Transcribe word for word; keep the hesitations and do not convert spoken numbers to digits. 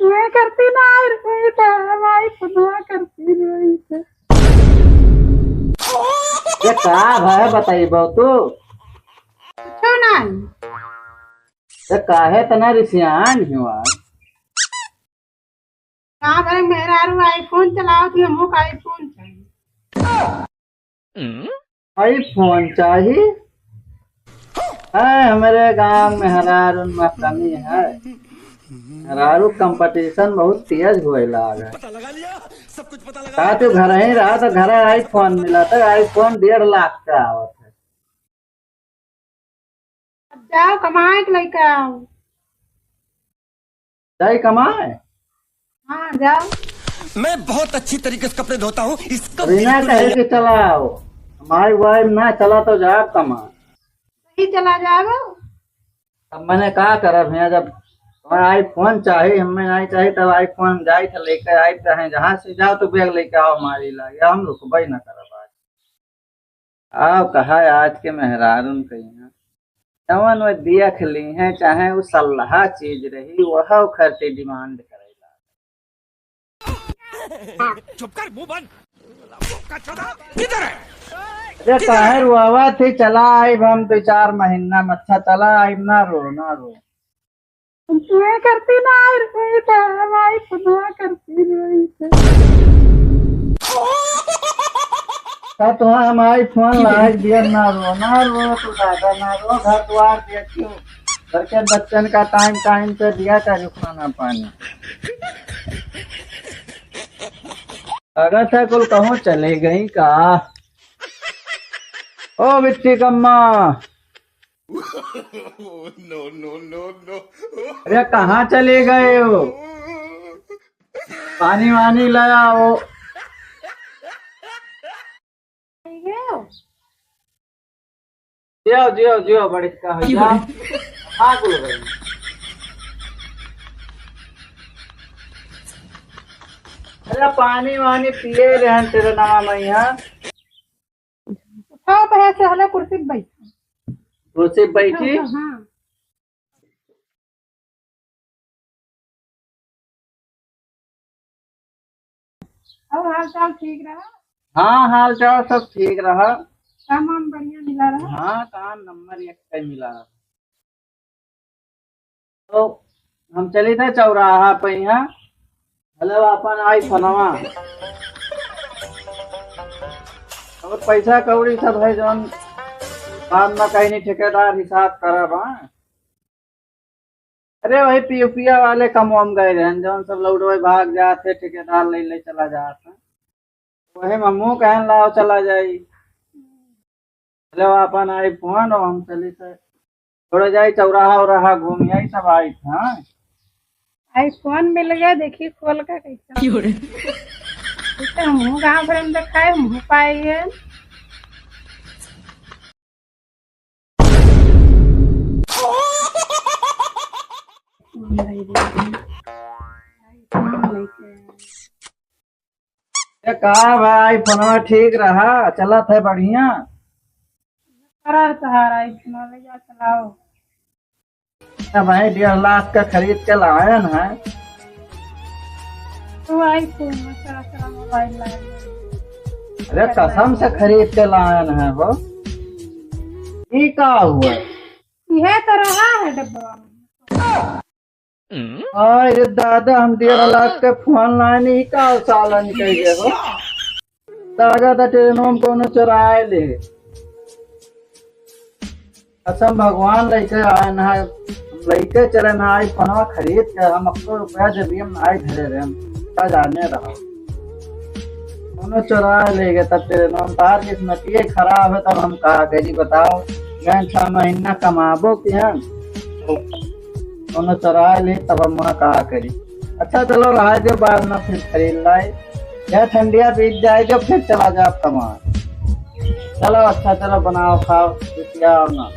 मैं करती ना रही था, हमारी पुनवा करती रही था। ये का भय बताइबो तू? कुछो नहीं। ये काहे तना रिसियान हुआ? का भाई, मेहरारू iPhone चलाओ, तो हमको iPhone चाहिए। iPhone चाही? है, हमरे गाँव में मेहरारू में कमी है। मेहरारू competition बहुत तेज होए लाग है। का तू घर ही रहा तो घर iPhone मिला तो iPhone डेढ़ लाख का आवत है। अब जाओ कमाए के लेके आओ। जाई कमाए? हाँ, जाओ। मैं बहुत अच्छी तरीके से कपड़े धोता हूँ, इसका अभी ना बिल्कुल कहे नहीं। कि चला आओ, हमारी वाइफ ना चला तो जाओ कमाए। नहीं चला जाओ। अब मैंने का करा भैया, जब तुम्हें iPhone चाही, हमें नहीं चाही, तब iPhone जाई था लेके आई, चाहे जहाँ से जाओ तो बैग लेके आओ हमारी लागे, हम रुकबे ना करब आज। आओ कहा आज के मेहरारून कहिया, जवन वो देख ली हैं, चाहे वो सल्लाह चीज रही, वह खर्चे demand करेला। चुप कर, मुंह बंद। किधर है? अरे काहे रुआवा थी, चला आइब हम दो चार महीना में। अच्छा चला आइब, ना रो, ना रो। मैं करती ना रही था, हमारी पुनवा करती रही था। तो तुम्हारा हमारी फोन लाग दिया, ना रो, ना रो, तू दादा ना रो, घर द्वार देखियो, घर के बच्चन का टाइम टाइम से दिया करो खाना पानी। अगर था कुल कहूँ चले गई का? ओ बिट्टी कम्मा। No, no, no, no। अरे कहाँ चले गए हो? पानी वानी ले आओ। जियो, जियो, जियो, बड़का हो जा। हाँ, कुल भाई। अरे पानी वानी पिए रहन तेरे नाम में यहाँ। उठाओ, भैया से हला कुर्सी पे बैठ। कुर्सी पे बैठी? उठाओ, हाँ। और हाल चाल ठीक रहा? हाँ, हाल चाल सब ठीक रहा। काम वाम बढ़िया मिला रहा? हाँ, काम नंबर एक पे मिला रहा। तो हम चली थे चौराहा पे यहाँ, मतलब अपन आई फोनवा। और पैसा कौड़ी सब है जौन काम में कहीं नहीं, ठेकेदार हिसाब करब, हाँ। अरे वही पीयूपिया वाले कमवा में गए रहन, जौन सब लौटवे भाग जात है, ठेकेदार ले ले चला जात है। वही में हमहूँ कहन लाओ चला जाई। चलो अपन आई फोन और हम चली से थोड़ा जाई चौराहा उराहा घूम आई सब आई थे, हाँ। iPhone मिल गया, देखी खोल के कैसे। क्यों रे? तो हमहूँ गाँव भर में देखाए, हमहूँ पाए गए। ए, का भाई, फोनवा ठीक रहा, चलत है बढ़िया? करा तोहार iPhone ले जा, चलाओ। ए भाई, डेढ़ लाख का खरीद के लायन है। तो iPhone में सारा, सारा मोबाइल लाए। अरे, कसम से खरीद के लायन है हो। ई का हुआ? यह तो रहा है डब्बा में। अरे दादा, हम डेढ़ लाख के फोन लाने ही का साला निकल गए हो। दादा, तो ट्रेनों में कोनो चुराए ले। कसम भगवान लेके आए ना, हम लेके चले ना आई फोनवा खरीद के, हम अक्को रुपया जेबिया में ना आई धरे रहे, हम का जाने रहा। कोनो चुराए ले गए तब ट्रेनों में, तार किस्मतिये खराब है, तब हम का करी बताओ। गए छह महीना कमाबो कि हम, कोनो चुराए ले, तब हम वहाँ का करी। अच्छा चलो, रहा जो बाद में फिर खरीद लाए, यह ठंडिया बीत जाए जो फिर चला जाओ कमाए। चलो अच्छा, चलो बनाओ खाओ, रुपया और ना।